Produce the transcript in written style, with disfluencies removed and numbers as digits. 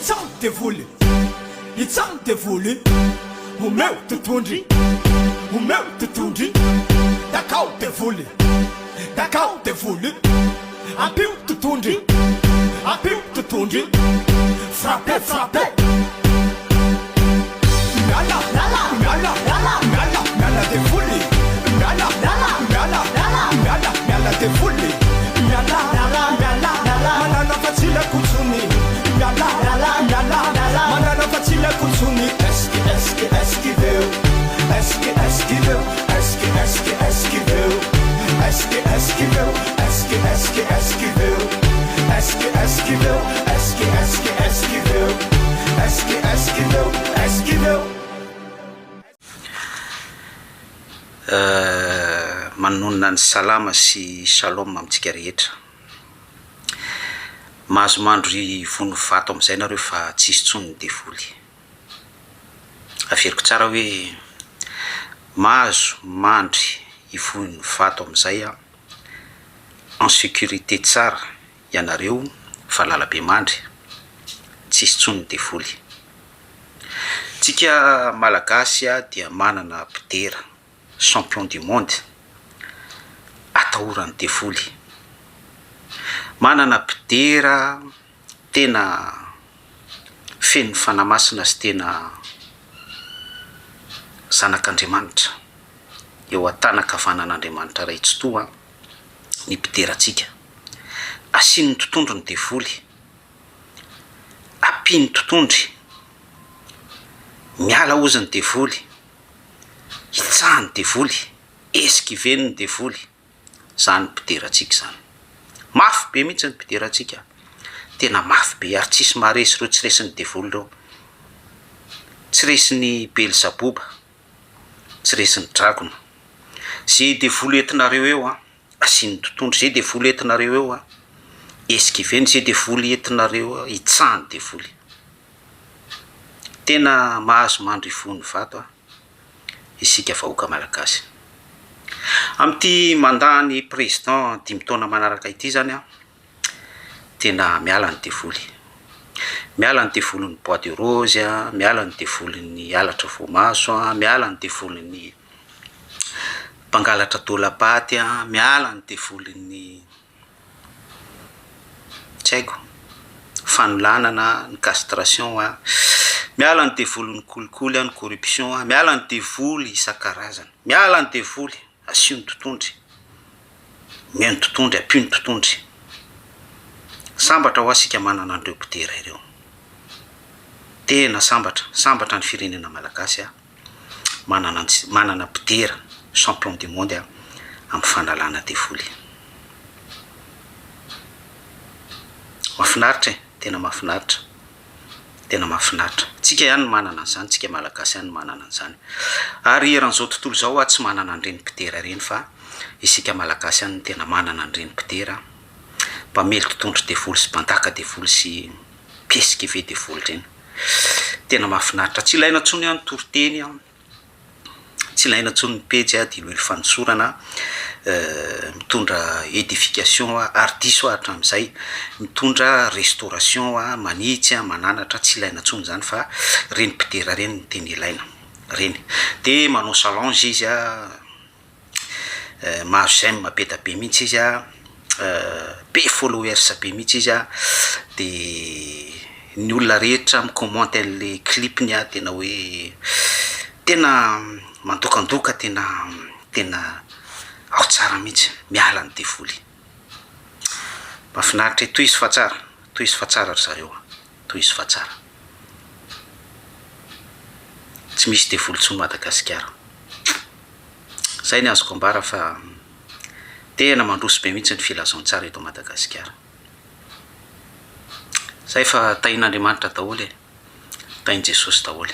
Itsamo devoly, itsamo devoly, omeo totondry, omeo totondry, dakao devoly, dakao devoly, ampio totondry, ampio totondry, frappe frappe. Miala, miala, miala, miala, miala devoly, miala, miala, miala, miala, miala devoly, miala, miala, miala, manana fa tsy ilaiko intsony, miala, miala, miala, manana fa tsy ilaiko intsony, eski, eski, eskiveo, eski, eskiveo, eski, eski, eskiveo, eski, eskiveo, eski, eski, eskiveo, eski, eskiveo, eski, eski, eskiveo, eski, eskiveo, eskiveo. Manonona ny salama sy shalom amintsika rehetra. Mahazo mandry vono vato amin'izay nareo fa tsisy intsony ny devoly. Averiko tsara hoe mahazo mandry ivohon'ny vato amin'izay en sécurité tsara ianareo valalabemandry, tsisy intsony ny devoly. Tsika Malagasy dia manana mpidera, champion du monde, atahoran'ny devoly. Manana mpidera tena feno fanahy masina sy tena zanak'Andriamanitra, eo an-tanan-kavanan'Andriamanitra Ray Tsitoha ny mpiderantsika. Asian'ny tontondro ny devoly. Ampian'ny totondry, miala hozy ny devoly, hitsahan'ny devoly, esquiver-n'ny devoly, izany mpidera antsika izany. Mafy be mihitsy ny mpidera antsika, tena mafy be ary tsisy maharesy ireo tsy resin'ny devoly ireo, tsy resin'i Belzaboba, tsy resin'ny dragona. Ze devoly entinareo eo an, Asiany tontondro zay devoly entinareo eo a! Esquiveny zay devoly entinareo eo, hitsahany devoly. Tena mahazo mandry ivohon'ny vato a! Isika vahoaka malagasy. Amin'ity mandat ny président dimy taona manaraka ity zany a, tena miala ny devoly. Miala ny devolin'ny bois de rose a, miala ny devolin'ny halatra voamaso a, miala ny devolin'ny Mpangalatra dola-paty an, miala ny devolin'ny tsy haiko, fanolanana, ny castration an, miala ny devolin'ny kolikoly an, ny corruption an, miala ny devoly isan-karazany, miala ny devoly, asio ny totondry, omeo ny totondry, ampio ny totondry. Sambatra hoa isika manana an'ireo mpidera ireo, tena sambatra, sambatra ny firenena malagasy an. manana manana mpidera champion du monde amin'ny fanalana devoly. Mahafinaritra e, tena mahafinaritra, tena mahafinaritra. Tsika ihany no manana an'izany, tsika malagasy ihany no manana an'izany. Ary eran'izao tontolo izao aho tsy manana an'ireny mpidera ireny fa isika malagasy ihany no tena manana an'ireny mpidera mpamely tontondro devoly sy mpandaka devoly sy mpiesquiver devoly ireny. Tena mahafinaritra. Tsy ilaina intsony ny toriteny, tsy ilaina intsony ny pejy diloilo fanosorana, mitondra édification ary diso aho hatramin'izay, mitondra restauration, manitsy, mananatra, tsy ilaina intsony izany fa ireny mpidera ireny no tena ilaina, ireny. Dia manao challenge izy. Mahazo j'aime be da be mihitsy izy an, be followers be mihitsy izy an, de ny olona rehetra mi-commenter an'le clip-ny an tena hoe tena mandokandoka tena tena ao tsara mihitsy, miala ny devoly. Mahafinaritra e, tohizo fa tsara, tohizo fa tsara ry zareo a, tohizo fa tsara. Tsy misy devoly intsony Madagasikara. Zay ny azoko ambara fa tena mandroso be mihitsy ny filazantsara eto Madagasikara. Zay fa tahin'Andriamanitra daholo e, tahin'i Jesosy daholo.